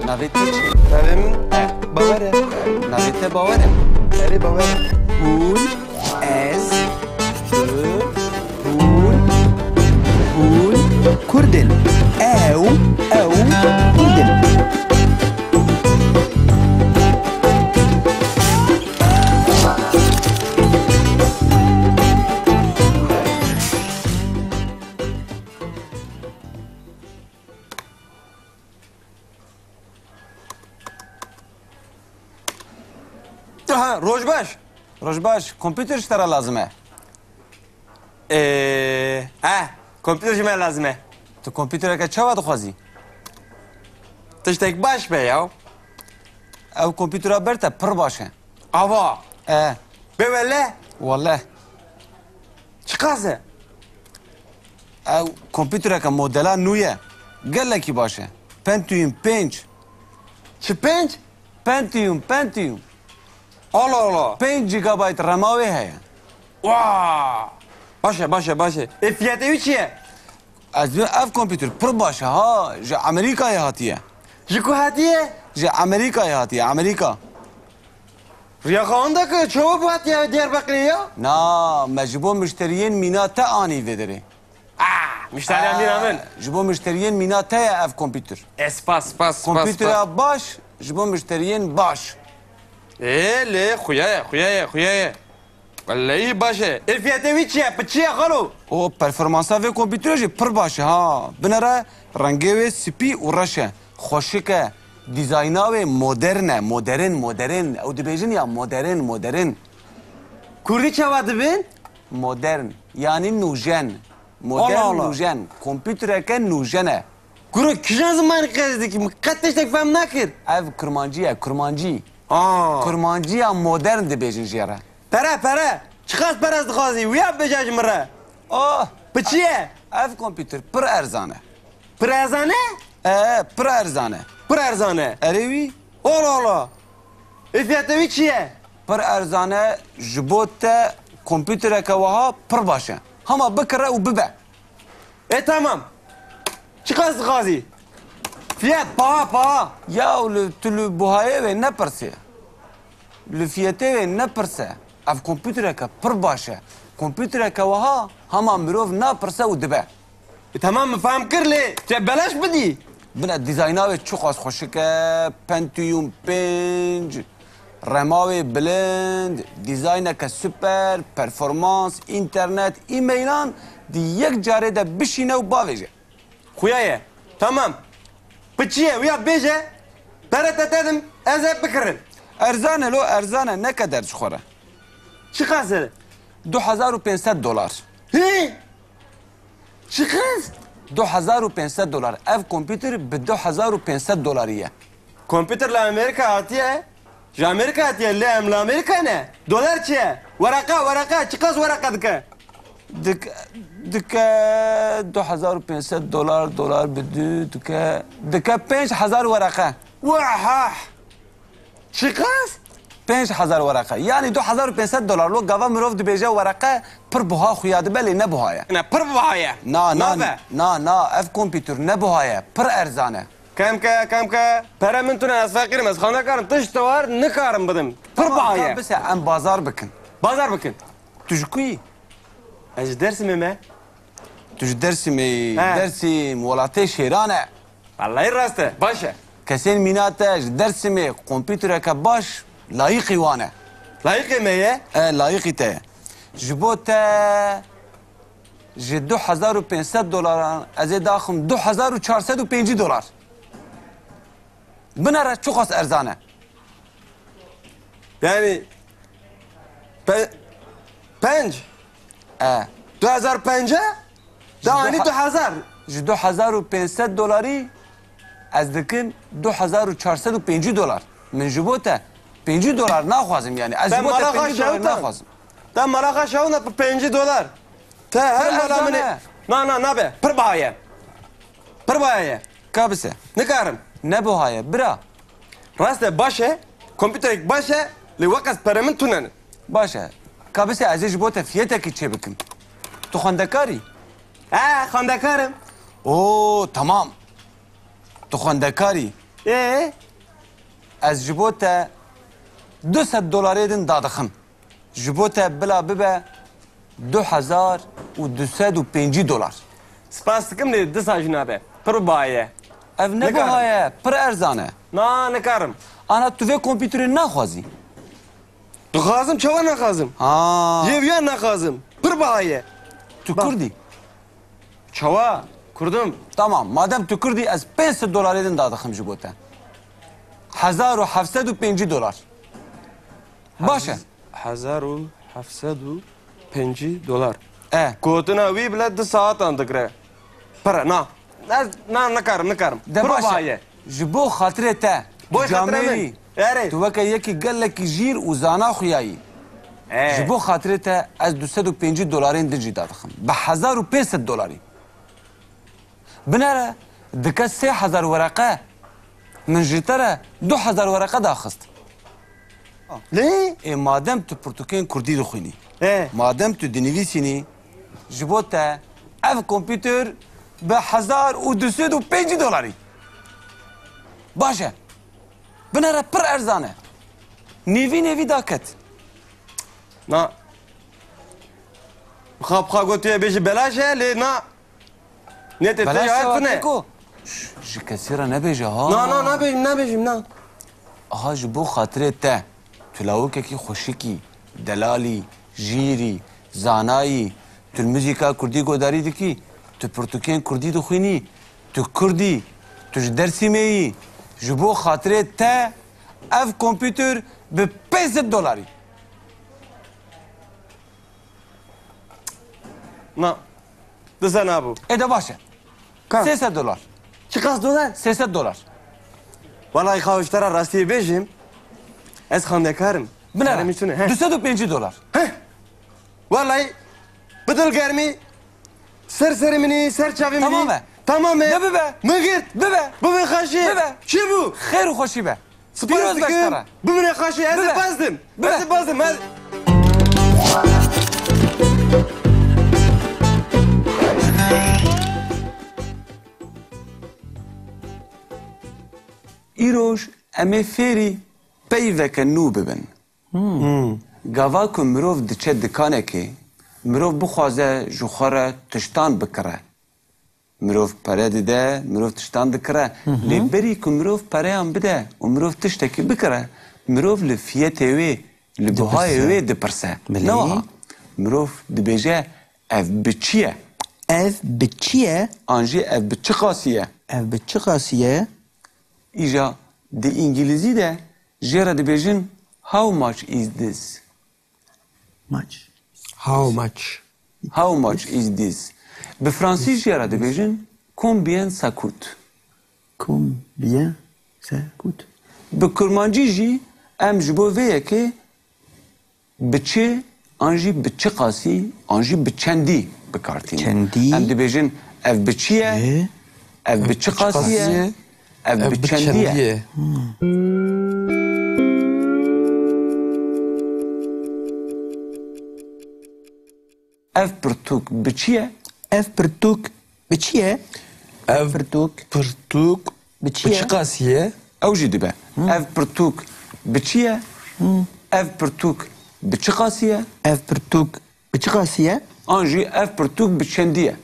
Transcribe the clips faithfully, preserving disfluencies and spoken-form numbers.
Navê te çi? Navê min Bawer e. Navê te Bawer e? Erê, Bawer e. Hûn, ez, tu, hûn, hûn Kurd in. Ew, ew Kurd in. Aha, roj baş. Roj baş, kompîter ji te re lazim e. Ee, eh, kompîter ji me lazim e. Tu kompîtereke çawa dixwazî? Tiştek baş be ya. Ew kompîtera ber te pir baş e. Ava. E. Be wele? Wele. Çiqas e? Ew kompîtereke modela nû ye. Gelekî baş e. Pentium pênc. Çi pênc? Pentium, Pentium. Allah Allah. Pênc gigabayt rema wê heye. Wa! Baş e, baş e, baş e. Ê fiyatê wî çi ye? Ez diyorum ev kompîter pir baş e ha. Ji Amerîkayê hatiye. Ji ku hatiye? Ji Amerîkayê hatiye, Amerîka. Riya xwe wenda ke çawa bû hatiye Diyarbekirê ya? Na, me ji bo mişteriyên mîna te anî vê derê. Ah, mişteriya mîna min. Ji bo mişteriyên mîna te ye ev kompîter. E, spas, spas, spas, spas. Kompîtera baş ji bo mişteriyên baş. Ê, lê xuya ye, xuya ye, xuya ye. Wellehî baş e. Ê fiyetê wî çi ye? Bi çi ye xalo? O performansa vê kompîterê jî pir baş e ha. Binere rengê wê spî û reş e. Xweşik e. Dîzayna wê modern e. Modern, modern. Ew dibêjin ya modern, modern. Kurdî çawa dibin? Modern. Yanî nûjen. Modern, Allah Allah, nûjen. Kompîtereke nûjen e. Kuro kîjan zimanî qez dikî? Min qet tiştek fehm nakir. Ev kurmancî ye, kurmancî. Ha. Kurmanciya modern dibêjin jê re. Pere, pere. Çiqas pere ez dixwazî? Wiya bêje ji min re. Oh. Bi çi ye? Ev kompîter pir erzan e. Pir erzan e? E, pir erzan e. Pir erzan e? Erê wî. Ola ola. Ê fiyatê wî çi ye? Pir erzan e, ji bo te kompîtereke wiha pir baş e. Hema bikire û bibe. E, tamam. Çiqas dixwazî? Fiyat, paha, paha. Ya li, tu li buhayê wê nepirsê. Li fiyetê wê nepirse. Ev kompîtereke pir baş e. Kompîtereke wiha hema mirov napirse û dibe. E, tamam, min fehm kir lê te belaş bidî. Bine dîzayna wê çiqas xweşik e, Pentium pênc, rema wê bilind, dîzayneke super, performans, înternet, e-mailan di yek carê de bişîne û bavêje. Xuya ye. Tamam. Bi çi ye? Wiya bêje, pere te tedim, ez ê bikirim. Erzan e lo, erzan e, neke derd ji xwe re. Çiqas e? Du hezar û pênc sed dolar. Hî? Çiqas? Du hezar û pênc sed dolar. Ev kompîter bi du hezar û pênc sed dolarî ye. Kompîter li Amerîka hatiye? Ji Amerîka hatiye, lê em li Amerîka ne. Dolar çi ye? Wereqa, wereqa, çiqas wereqa dike? Dik-, dike du hezar û pênc sed dolar, dolar bi du dike, dike pênc hezar wereqe. Wahah! Çiqas? Pênc hezar wereqe. Yanî du hezar û pênc sed dolar. Lo gava mirov dibêje wereqe pir buha xuya dibe, lê ne buha ye. Ne, pir buha ye. Na, na, nabe, na, na, ev kompîtur ne buha ye. Pir erzan e. Kemke, kemke. Pere min tune, ez feqîr im, ez xwe nekarim. Tişt te war nikarim bidim. Pir buha ye. Tamam, ka bise, em bazar bikin. Bazar bikin. Tu ji ku yî? Ez ji Dêrsimê me. Tu ji Dêrsimê yî? He. Dêrsim, welatê şêran e. Wellahî rast e. Baş e. Kesên mîna te ji Dêrsimê kompîtureke baş layîqî wan e. Layîqê me ye? E, layîqî te ye. Ji bo te ji du hezar û pênc sed dolaran ez ê daxim du hezar û çar sed û pêncî dolar. Binere çiqas erzan e. Yani pe-, penc. E. Du hezar penc e? Da anî du hezar. Ji du hezar û pênc sed dolarî ez dikim du hezar û çar sed û pêncî dolar. Min ji bo te pêncî dolar naxwazim yani. Ez ji bo te pêncî dolar naxwazim. Te mala xwe şewna bi pêncî dolar. Te her mala min ê. Na, na, nabe. Pir baha ye. Pir baha ye. Ka bise. Nikarim. Ne buha ye, bira. Rast e, baş e. Kompîterek baş e. Lê weqas pere min tune ne. Baş e. Ka bise ez ê ji bo te fiyetekî çêbikim. Tu xwendekar î? He, xwendekar im. Oo, tamam. Tu xwendekar î. Ê? Ez ji bo te du sed dolarê din dadixim. Ji bo te bila bibe du hezar û du sed û pêncî dolar. Spas dikim lê disa jî nabe. Pir biha ye. Ev ne biha ye, pir erzan e. Na, nikarim. Ana tu vê kompîterê naxwazî? Dixwazim, çawa naxwazim? Ha. Yê viya naxwazim. Pir biha ye. Tu Kurd î? Çawa? Kurd im. Tamam, madem tu Kurd î, ez pênc sed dolarê din dadixim ji bo te. Hezar û heft sed û pêncî dolar. Baş e. Hezar û heft sed û pêncî dolar. E. Gotina wî bile du saetan digire. Pir e, na. Ez, na, nikarim, nikarim. De baş e. Ji bo xatirê te. Boy xatirê min. Erê. Tu weke yekî gelekî jîr û zana xuya yî. E. Ji bo xatirê te ez du sed û pêncî dolarên din jî dadixim. Bi hezar û pênc sed dolarî. Binere, dike sê hezar wereqe. Min ji te re du hezar wereqe daxist. Lê? Ê, madem tu pirtûkên kurdî dixwînî, He. madem tu dinivîsînî, ji bo te ev kompîter bi hezar û du sed û pêncî dolarî. Baş e. Binere pir erzan e. Nêvî nêvî daket. Na. Xwe bi xwe gotiye bêjî belaş e, lê na. Nê tê te Belaş ya çawa tune. Pêko? Ş-, ji kesî re nebêje ha. Na, na, nabêjim, nabêjim, na. Aha, ji bo xatirê te, tu lawikekî xweşikî, delalî, jîrî, zanayî, tu li muzîka kurdî godarî dikî, tu pirtûkên kurdî dixwînî, tu kurdî, tu ji Dersîmê yî, ji bo xatirê te ev kompîter bi pênc sed dolarî. Na. Disa nabû. Ê de baş e. Ka? Sê sed dolar. Çiqas dolar? Sê sed dolar. Wallahî xawiş te re rastiyê bêjim. Ez xandekar im. Binere. Keremî tune, he. Du sed û pêncî dolar. Heh. Wallahî bi dilgermî ser serê min î, ser çavê min î. Tamam e. Tamam e. De bibe. Min girt. Bibe. Bibe xweşî. Bibe. Çi bû? Xêr û xweşî be. Spas dikim. Bimine xweşî, ez ê bes dim. Ez ê bes dim, ez. Îroj em ê fêrî peyveke nû bibin. Hmm. Gava ku mirov diçe dikanekê, mirov bixwaze ji xwe re tiştan bikire. Mirov pere dide, mirov tiştan dikire. Hı hı. Lê berî ku mirov pereyan bide û mirov tiştekî bikire, mirov li fiyetê wê, li bihayê wê dipirse. Belê. Ne wiha. Mirov dibêje, "Ev bi çi ye?" Ev bi çi ye? An jî ev bi çi qasî ye? Ev bi çi qasî ye? Îja di îngilîzî de jê re dibêjin, "How much is this?" Much. How much? How much is this? Bi fransî jî re dibêjin, "Combien ça coûte?" Combien ça coûte? Bi kurmancî jî em ji bo vê yekê bi çi an jî bi çi qasî an jî bi çendî bi kar tînin. Çendî. Em dibêjin, "Ev bi çi ye?" Çi? Ev bi çi qasî ye? Ev bi çendî ye? Hmm. Ev pirtûk bi çi ye? Ev pirtûk bi çi ye? Ev pirtûk bi çi ye? Ev pirtûk bi çi qasî ye? Ew jî dibe. Hmm. Ev pirtûk bi çi ye? Hmm. Ev pirtûk bi çi qasî ye? Ev pirtûk bi çi qasî ye? An jî ev pirtûk bi çendî ye?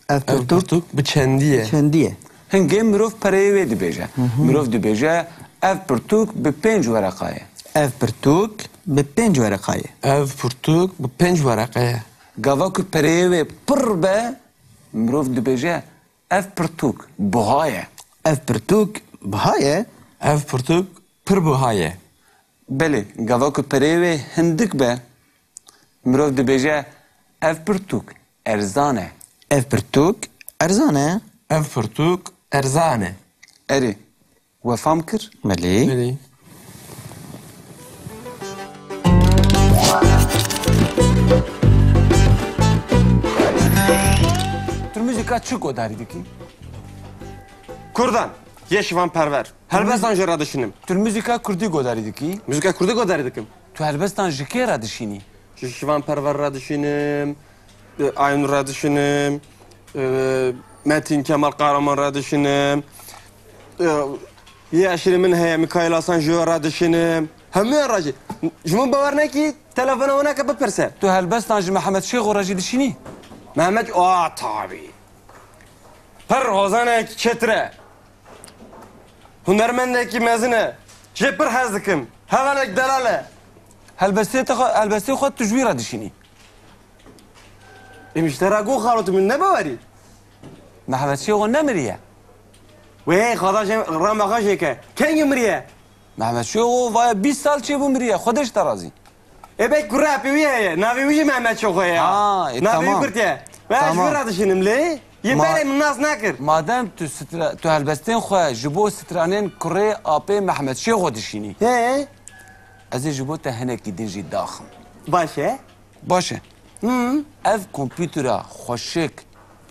Ev pirtûk bi çendî ye. Çendî ye. Hingê mirov pereyê wê dibêje. Hı hı. Mirov dibêje, "Ev pirtûk bi pênc wereqa ye." Ev pirtûk bi pênc wereqa ye. Ev pirtûk bi pênc wereqa ye. Gava ku pereyê wê pir be, mirov dibêje, "Ev pirtûk buha ye." Ev pirtûk buha ye. Ev pirtûk pir buha ye. Belê, gava ku pereyê wê hindik be, mirov dibêje, "Ev pirtûk erzan e." Ev pirtûk erzan e. Ev pirtûk erzan e. Erê, we fam kir? Belê. Belê. Tu muzîka çi godarî dikî? Kurdan, yê Şivan Perwer. Helbestan jê re dişînim. Tu muzîka kurdî godarî dikî? Muzîka kurdî godarî dikim. Tu helbestan ji kê re dişînî? Ji Şivan Perwer re dişînim, e, Aynur re dişînim, e, Metin Kemal Kahraman re dişînim, e, Yê eşîrê min heye, Mikaîl Hasan, ji wê re dişînim. Hemûyan re jî. Ji min bawer nekî, telefona wan neke bipirse. Tu helbestan ji Mehmet Şêxo re jî dişînî? Mehmet, a, tabî. Pir hozanek çêtir e. Hunermendekî mezin e. Jê pir hez dikim. Hevalek delal e. Helbestê te xwe, helbestê xwe tu ji wî re dişînî? Êm ji te re got xalo, tu min nebawerî? Mehmet Şêxo nemiriye. Wê, xweda jê rehma xwe jê ke. Kengî miriye? Mehmet Şêxo vaye bîst sal çêbû miriye. Xwedê ji te razî. Ê bek kurê apê wî heye. Navê wî jî Mehmet Şêxo ye. Ha, e, Navê wî tamam. Kurt ye. Ve ez ji Tamam. wî re dişînim lê. Yê Ma- berê min nas nekir. Madem tu sitra-, tu helbestên xwe ji bo stranên kurê apê Mehmet Şêxo dişînî. He. Ez ê ji bo te hinekî din jî daxim. Baş e. Baş e. Hı. Ev kompûtera xweşik,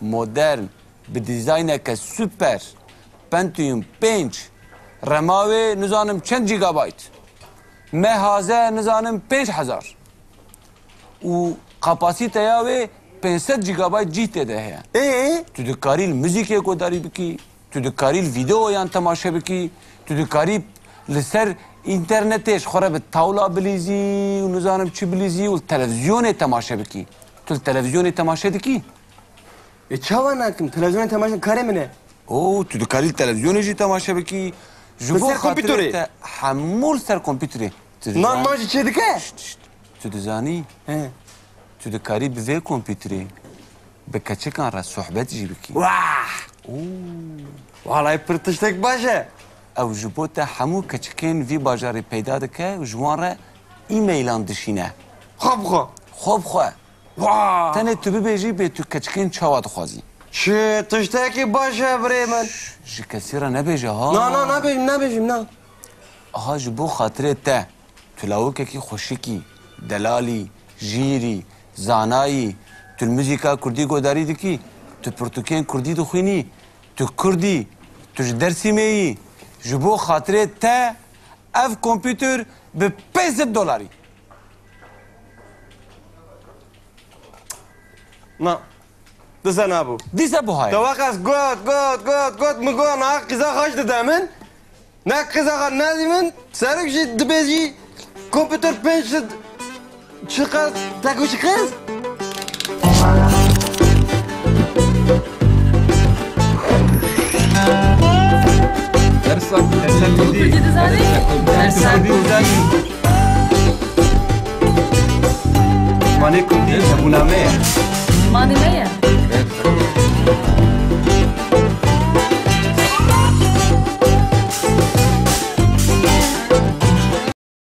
modern, bi dîzayneke super, Pentium pênc, rema wê nizanim çend gigabayt. Mehaze nizanim pênc hezar. Û kapasîteya wê pênc sed gigabayt cîh tê de heye. Ê? Tu dikarî li muzîkê guhdarî bikî, tu dikarî li vîdeoyan temaşe bikî, tu dikarî li ser înternetê ji xwe re bi tawla bilîzî û nizanim çi bilîzî û li televîzyonê temaşe bikî. Tu li televîzyonê temaşe dikî? Ê, çawa nakim? Televîzyonê temaşe karê min e. Oo, tu dikarî li televîzyonê jî temaşe bikî. Ji Li bo ser xatirê kompîterê? Te hemû li ser kompîterê. Tu Nan dizan- man jî çê dike? Şşt, şşt. Tu dizanî? He. Tu dikarî bi vê kompîterê bi keçikan re sohbet jî bikî. Wah! Oo. Walay pir tiştek baş e. Ew ji bo te hemû keçikên vî bajarê peyda dike û ji wan re e-mailan dişîne. Xwe bi xwe. Xwe bi xwe. Wah! Tenê tu bibêjî bê tu keçikên çawa dixwazî. Çi tiştekî baş e birê min. Şş, ji kesî re nebêje ha. Na, na, nabêjim, nabêjim, na. Aha ji bo xatirê te. Tu lawikekî xweşikî, delalî, jîrî, zanayî, tu li muzîka kurdî godarî dikî, tu pirtûkên kurdî dixwînî, tu kurdî, tu ji Dersîmê yî, ji bo xatirê te ev kompûter bi pênc sed dolarî. Na. Dise nabû. Dîse buhayê. Te wek ez got, got, got, got, min got, na qîza xweş dide min. Ne qîza xwe nedî min, serok jî dibêjî kompûter pênc sed çiqas, te ku çiqas? Dersa Kurdî. Kurdî dizanî? Dersa Kurdî dizanî. Zimanê Kurdî hebûna me ye. Zimanê me ye.